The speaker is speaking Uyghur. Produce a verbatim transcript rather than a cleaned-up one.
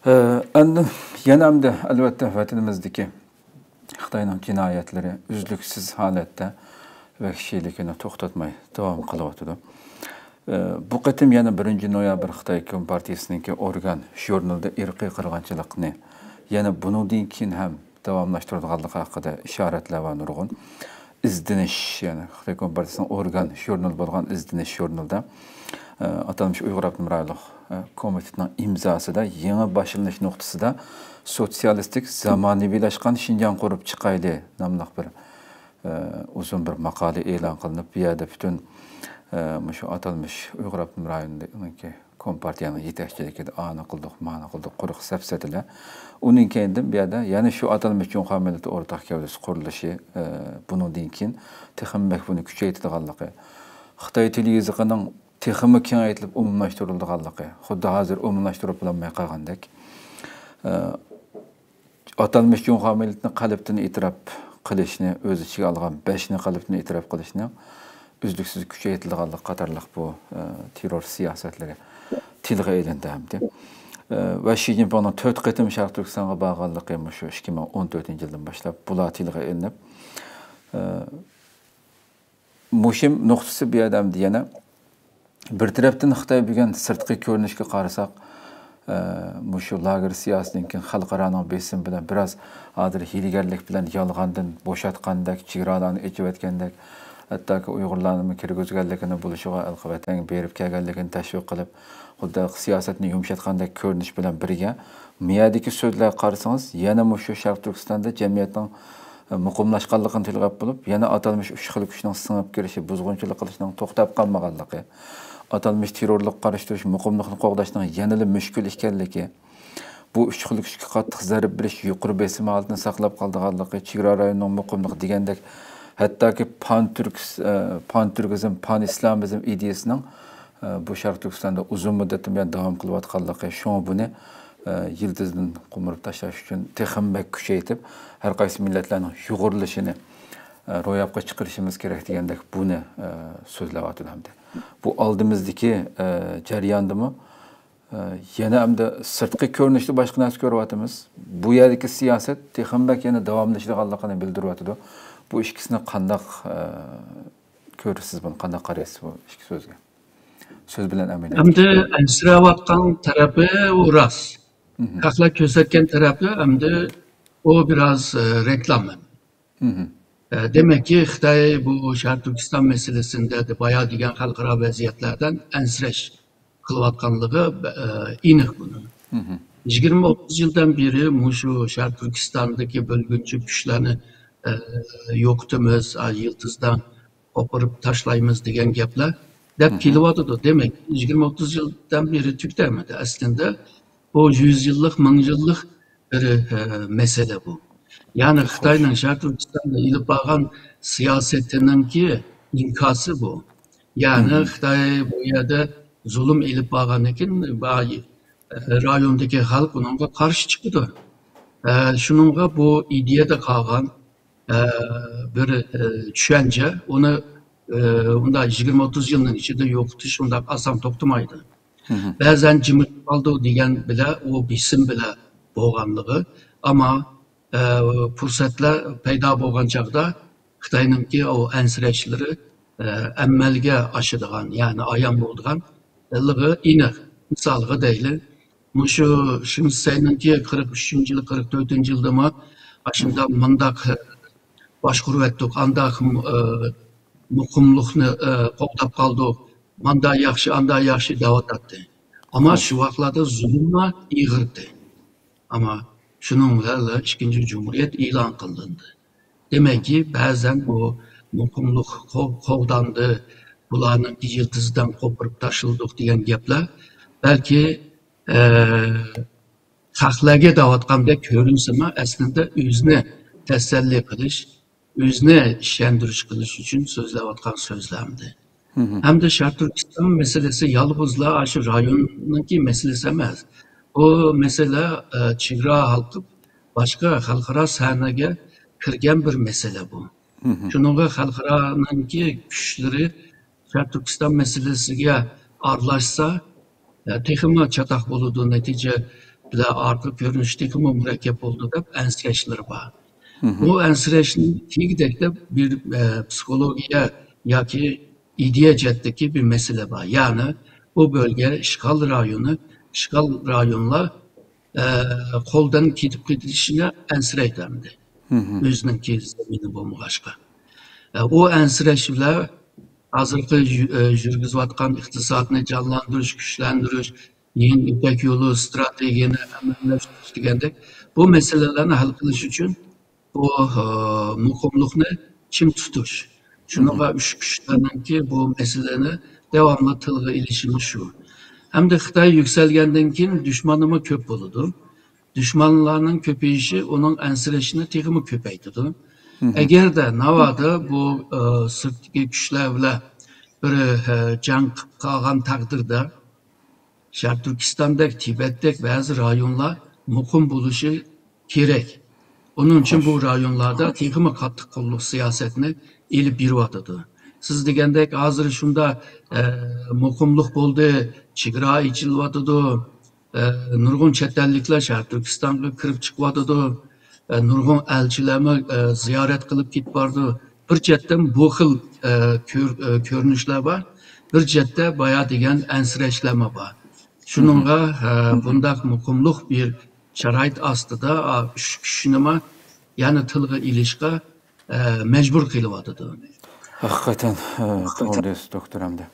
ئە، ئەمدى يەنە ئەمدى ئەلۋەتتە ۋەتىنىمىزدىكى خىتاينىڭ جىنايەتلىرى ئۈزلۈكسىز ھالەتتە ۋەھشىيلىكىنى توختاتماي داۋام قىلىۋاتىدۇ. ئە، بۇ قېتىم يەنە بىرىنچى نويابىر خىتاي كومپارتىيىسىنىڭكى ئورگان ژۇرنىلىدا ئىرقىي قىرغىنچىلىقنى يەنە بۇنىڭدىن كېيىن ھەم داۋاملاشتۇرىدىغانلىقى ھەققىدە ئىشارەتلەر بار نۇرغۇن. ئىزدىنىش، يەنى خىتاي كومپارتىيىسىنىڭ ئورگان ژۇرنىلى بولغان ئىزدىنىش ژۇرنىلىدا، ئە، ئاتالمىش ئۇيغۇر ئاپتونوم رايونلۇق، ئە، كومىتېتىنىڭ ئىمزاسىدا يېڭى باشلىنىش نۇقتىسىدا سوتسىيالىستىك زامانىۋىلاشقان شىنجاڭ قۇرۇپ چىقايلى ناملىق بىر، ئە، ئۇزۇن بىر ماقالە ئېلان قىلىنىپ، بۇ يەردە پۈتۈن، ئە، مۇشۇ ئاتالمىش ئۇيغۇر ئاپتونوم رايونىنىڭكى كومپارتىيەنىڭ يېتەكچىلىكىدە ئانى قىلدۇق، مانى قىلدۇق، قۇرۇق سەپسەتىلەر. ئۇنىڭ كەينىدىن بۇ يەردە يەنە شۇ ئاتالمىش جۇڭخۇا مىللىتى ئورتاق گەۋدىسى قۇرۇلۇشى، ئە، بۇنىڭدىن كېيىن تېخىمۇ بەك بۇنى كۈچەيتىدىغانلىقى، خىتاي تىل يېزىقىنىڭ تېخىمۇ كېڭەيتىلىپ ئومۇملاشتۇرۇلىدىغانلىقى، خۇددى ھازىر ئومۇملاشتۇرۇپ بولالماي قالغاندەك، ئە، ئاتالمىش جۇڭخۇا مىللىتىنى قەلبتىن ئېتىراپ قىلىشنى ئۆز ئىچىگە ئالغان بەشنى قەلبتىن ئېتىراپ قىلىشنىڭ ئۈزلۈكسىز كۈچەيتىلىدىغانلىقى قاتارلىق بۇ، ئە، تېررور سىياسەتلىرى تىلغا ئېلىندى ھەمدە، ئە، ۋە شى جىنپىڭنىڭ تۆت قېتىم شەرقىي تۈركىستانغا بارغانلىقى مۇشۇ ئىككى مىڭ ئون تۆتىنچى يىلدىن باشلاپ بۇلار تىلغا ئېلىنىپ، ئە، مۇھىم نۇقتىسى بۇ يەردە ئەمدى يەنە بىر تەرەپتىن خىتاي بۈگۈن سىرتقى كۆرۈنۈشكە قارىساق، ئە، مۇشۇ لاگېر سىياسىتىدىن كېيىن خەلقئارانىڭ بېسىمى بىلەن بىراز ھازىر ھىيلىگەرلىك بىلەن يالغاندىن بوشاتقاندەك، چېگرالارنى ئېچىۋەتكەندەك، ھەتتاكى ئۇيغۇرلارنىمۇ كىرگۈزگەنلىكىنى بولۇشىغا، ھېلىقى ۋەتەنگە بېرىپ كەلگەنلىكىنى تەشۋىق قىلىپ، خۇددى سىياسەتنى يۇمشاتقاندەك كۆرۈنۈش بىلەن بىرگە، مۇ يەردىكى سۆزلەرگە قارىسىڭىز، يەنە مۇشۇ شەرقىي تۈركىستاندا جەمئىيەتنىڭ مۇقىملاشقانلىقىنى تىلغا ئېلىپ بولۇپ، يەنە ئاتالمىش ئۈچ خىل كۈچنىڭ سىڭىپ كىرىشى، بۇزغۇنچىلىق قىلىشنىڭ توختاپ قالمىغانلىقى، ئاتالمىش تېررورلۇققا قارشى تۇرۇش مۇقىملىقنى قوغداشنىڭ يەنىلا مۈشكۈل ئىكەنلىكى، بۇ ئۈچ خىل كۈچكە قاتتىق زەربە بېرىش، يۇقىرى بېسىم ھالىتىنى ساقلاپ قالىدىغانلىقى، چېگرا رايونىنىڭ مۇقىملىقى دېگەندەك، ھەتتاكى پانتۈركس-، ئە، پانتۈركىزم، پانئىسلامىزم ئىدىيەسىنىڭ، ئە، بۇ شەرقىي تۈركىستاندا ئۇزۇن مۇددەتتىن بۇيان داۋام قىلىۋاتقانلىقى، شۇڭا بۇنى، ئە، يىلتىزدىن قومۇرۇپ تاشلاش ئۈچۈن تېخىمۇ بەك كۈچەيتىپ، ھەر قايسى مىللەتلەرنىڭ يۇغۇرۇلۇشىنى، ئە، روياپقا چىقىرىشىمىز كېرەك دېگەندەك بۇنى، ئە، سۆزلەۋاتىدۇ ھەمدە. بۇ ئالدىمىزدىكى، ئە، جەرياندىمۇ، ئە، يەنە ئەمدى سىرتقى كۆرۈنۈشتە باشقا نەرسە كۆرۈۋاتىمىز. بۇ يەردىكى سىياسەت تېخىمۇ بەك يەنە داۋاملىشىدىغانلىقىنى بىلدۈرۈۋاتىدۇ. بۇ ئىككىسىنى قانداق، ئە، كۆرىسىز بۇنى؟ قانداق قارايسىز بۇ ئىككى سۆزگە؟ سۆز بىلەن ئەمەلىيەت. ئەمدى ئەنسىرەۋاتقان تەرىپى ئۇ راست. مھم. خەقلەر كۆرسەتكەن تەرەپى ئەمدى ئۇ بىراز، ئە، رېكلاما. مھم. ئە، دېمەككى، خىتاي بۇ شەرقىي تۈركىستان مەسىلىسىندە دە-، بايا دېگەن خەلقئارا ۋەزىيەتلەردىن ئەنسىرەش قىلىۋاتقانلىقى، ئە، ئېنىق بۇنىڭ. مھم. يىگىرمە ئوتتۇز يىلدىن بېرى مۇشۇ شەرقىي تۈركىستاندىكى بۆلگۈنچى كۈچلەرنى، ئە، يوقىتىمىز، ئا، يىلتىزدىن قوپۇرۇپ تاشلايمىز دېگەن گەپلەر دەپ مھم. كېلىۋاتىدۇ. دېمەك، يىگىرمە ئوتتۇز يىلدىن بېرى تۈگىتەلمىدى. ئەسلىندە بۇ يۈز يىللىق، مىڭ يىللىق بىر، ئە، مەسىلە بۇ. يەنى خوش. خىتاينىڭ شەرقىي تۈركىستاندا ئېلىپ بارغان سىياسىتىنىڭكى ئىنكاسى بۇ. يەنى مھم. خىتاي بۇ يەردە زۇلۇم ئېلىپ بارغاندىن كېيىن، با-، رايوندىكى خەلق ئۇنىڭغا قارشى چىقىدۇ. ئە، شۇنىڭغا بۇ ئىدىيەدە قالغان، ئە، بىر، ئە، چۈشەنچە، ئۇنى، ئە، ئۇنداق يىگىرمە ئوتتۇز يىلنىڭ ئىچىدە يوقىتىش ئۇنداق ئاسان توختىمايدۇ. مھم. بەزەن جىمىشىپ قالىدۇ دېگەن بىلەن، ئۇ بېسىم بىلەن بولغانلىقى. ئەمما، ئە، پۇرسەتلەر پەيدا بولغان چاغدا خىتاينىڭكى ئۇ ئەنسىرەشلىرى، ئە، ئەمەلگە ئاشىدىغان، يەنى ئايان بولىدىغانلىقى ئېنىق. مىسالغا دەيلى، مۇشۇ شېڭ شىسەينىڭكى قىرىق ئۈچىنچى يىلى، قىرىق تۆتىنچى يىلدىمۇ ئاشۇنداق مۇنداق باشقۇرۇۋەتتۇق، ئانداق، ئە، مۇقىملىقنى، ئە، قوغداپ قالدۇق، ماندا ياخشى، ئاندا ياخشى دەۋاتاتتى. ئەمما خوش. شۇ ۋاقىتلاردا زۇلۇملار ئېغىردى. ئەمما شۇنىڭ بىلەن ئىككىنچى جۇمھۇرىيەت ئېلان قىلىندى. دېمەككى، بەزەن بۇ مۇقىملىق قو-، قوغداندى، بۇلارنىڭ يىلتىزىدىن قوپۇرۇپ تاشلىدۇق دېگەن گەپلەر بەلكى، ئە، خەقلەرگە دەۋاتقاندەك كۆرۈنسىمۇ، ئەسلىدە ئۆزىنى تەسەللى قىلىش، ئۆزىنى ئىشەندۈرۈش قىلىش ئۈچۈن سۆزلەۋاتقان سۆزلەمدى. مھم. ھەمدە شەرقىي تۈركىستان مەسىلىسى يالغۇزلا ئاشۇ رايوننىڭكى مەسىلىسى ئەمەس. بۇ مەسىلە، ئە، چېگرا ھالقىپ، باشقا خەلقئارا سەھنىگە كىرگەن بىر مەسىلە بۇ. مھم. شۇنىڭغا خەلقئارانىڭكى كۈچلىرى شەرقىي تۈركىستان مەسىلىسىگە ئارىلاشسا، ئە، تېخىمۇ چاتاق بولىدۇ، نەتىجە بىلەن ئارقا كۆرۈنۈشى تېخىمۇ مۇرەككەپ بولىدۇ دەپ ئەنسىرەشلىرى بار. بۇ ئەنسىرەشنى تېگىدەك دەپ بىر، ئە، پسىخولوگىيە ياكى ئىدىيە جەھەتتىكى بىر مەسىلە بار. يەنى بۇ بۆلگە ئىشغال رايونى، ئىشغال رايونلار، ئە، قولدىن كېتىپ كېتىشىنى ئەنسىرەيدۇ ئەمدى. ئۆزىنىڭكى زېمىنى بولمىغاچقا. ئە، ئۇ ئەنسىرەش بىلەن ھازىرقى يۈ-، ئە، يۈرگۈزۈۋاتقان ئىقتىسادنى جانلاندۇرۇش، كۈچلەندۈرۈش، يېڭى يىپەك يولى ئىستراتېگىيەنى ئەمەلىيلەشتۈرۈش دېگەندەك، بۇ مەسىلىلەرنى ھەل قىلىش ئۈچۈن بۇ، ئە، مۇقىملىقنى چىڭ تۇتۇش. شۇنىڭغا ئۈچ كۈچلەرنىڭكى بۇ مەسىلىنى داۋاملىق تىلغا ئېلىشىمىز شۇ. ھەمدە خىتاي يۈكسەلگەندىن كېيىن دۈشمىنىمۇ كۆپ بولىدۇ. دۈشمەنلەرنىڭ كۆپىيىشى ئۇنىڭ ئەنسىرەشنى تېخىمۇ كۆپەيتىدۇ. ئەگەردە ناۋادا بۇ، ئە، سىرتتىكى كۈچلەر بىلەن بىر، ئە، جەڭ قىلىپ قالغان تەقدىردە، شەرقىي تۈركىستاندەك، تىبەتتەك بەزى رايونلار مۇقىم بولۇشى كېرەك. ئۇنىڭ ئۈچۈن بۇ رايونلاردا تېخىمۇ قاتتىق قوللۇق سىياسەتنى ئېلىپ بېرىۋاتىدۇ. سىز دېگەندەك ھازىر شۇنداق، ئە، مۇقىملىق بولدى، چېگرا ئېچىلىۋاتىدۇ، ئە، نۇرغۇن چەت ئەللىكلەر شەرقىي تۈركىستانغا كىرىپ چىقىۋاتىدۇ، ئە، نۇرغۇن ئەلچىلەرمۇ، ئە، زىيارەت قىلىپ كېتىپ بارىدۇ. بىر جەھەتتىن بۇ خىل، ئە، كۆر-، ئە، كۆرۈنۈشلەر بار، بىر جەھەتتە بايا دېگەن ئەنسىرەشلەرمۇ بار. شۇنىڭغا، ئە، بۇنداق مۇقىملىق بىر شارائىت ئاستىدا، ئا، ئۈچ كۈچنىمۇ يەنە تىلغا ئېلىشقا، ئە، مەجبۇر قىلىۋاتىدۇ. ھەقىقەتەن، ئە، توغرا دەيسىز، دوكتور ئەمدى.